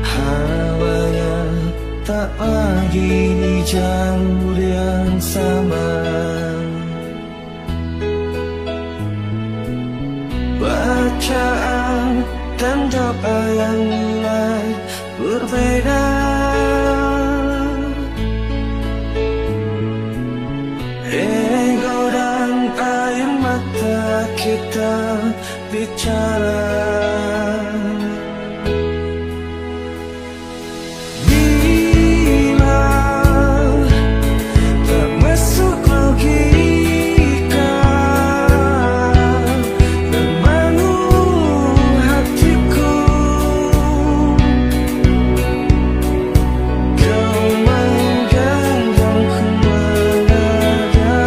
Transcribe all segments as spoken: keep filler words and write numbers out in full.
Hawanya tak lagi di jalur yang sama. Bacaan dan doa yang mulai berbeda. Ego dan air mata kita bicara. Bila tak masuk logika, terbangun hatiku. Kau menggenggamku, mengadainya.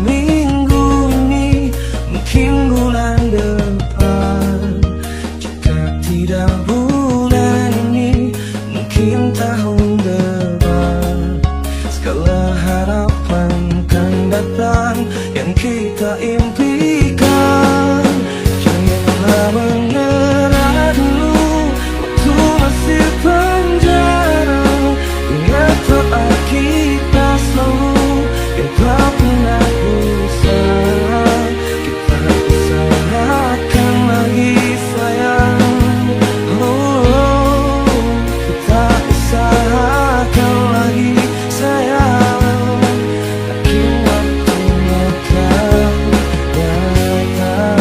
Minggu ini, mungkin bulan depan. Jika tidak bulan ini, mungkin tahun depan. Segala harapan kan datang yang kita impikan. Janganlah menyerah dulu, waktu masih panjang. Ingat doa kita selalu, yang telah pernah berusaha. Kita usahakan lagi, sayang. Oh, kita usahakan lagi, sayang. Mungkin waktunya akan datang.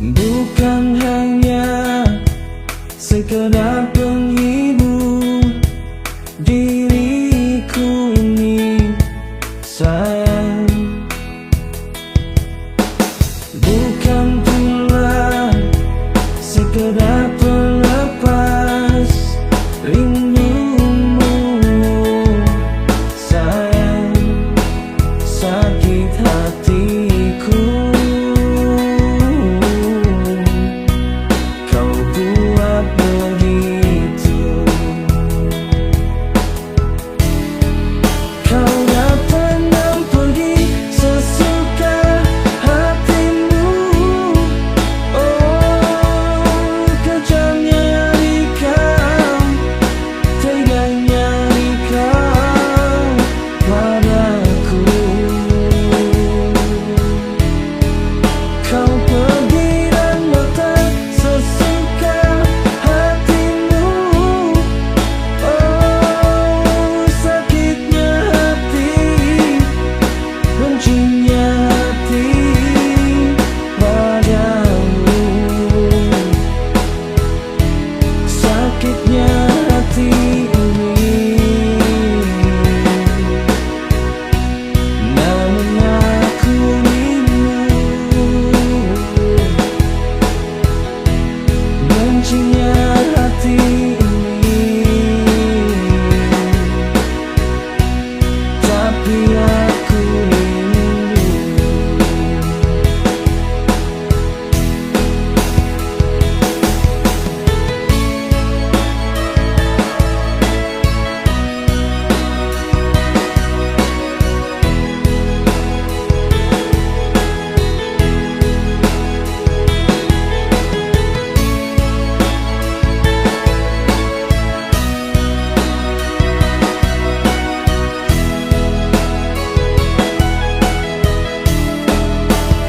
Bukan hanya sekedar penghibur diriku ini, sayang. Bukan pula sekedar pelepas rindumu, sayang. Sakit hatiku, kau buat begitu. Kau datang dan pergi sesuka hatimu. Oh, kejamnya diri kau, teganya diri kau padaku. Kau pergi dan datang sesuka hatimu. Oh, sakitnya hati, bencinya hati padamu. Sakitnya hati ini, namun aku rindu. Bencinya hati ini, tapi aku rindu.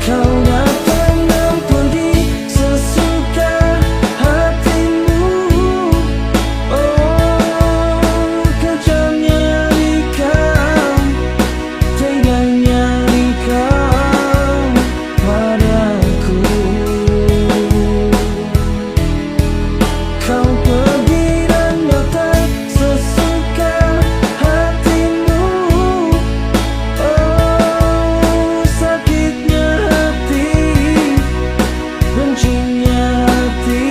Kau datang dan pergi sesuka hatimu. Oh, kejamnya diri kau, teganya diri kau padaku. Kau pergi dan datang sesuka hatimu. Oh, sakitnya hati, bencinya hati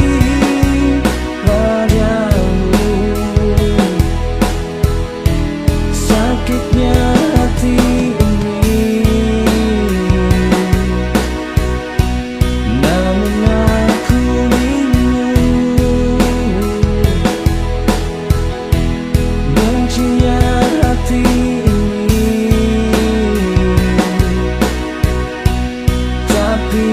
padamu. Sakitnya hati ini, namun aku rindu. Bencinya hati ini, tapi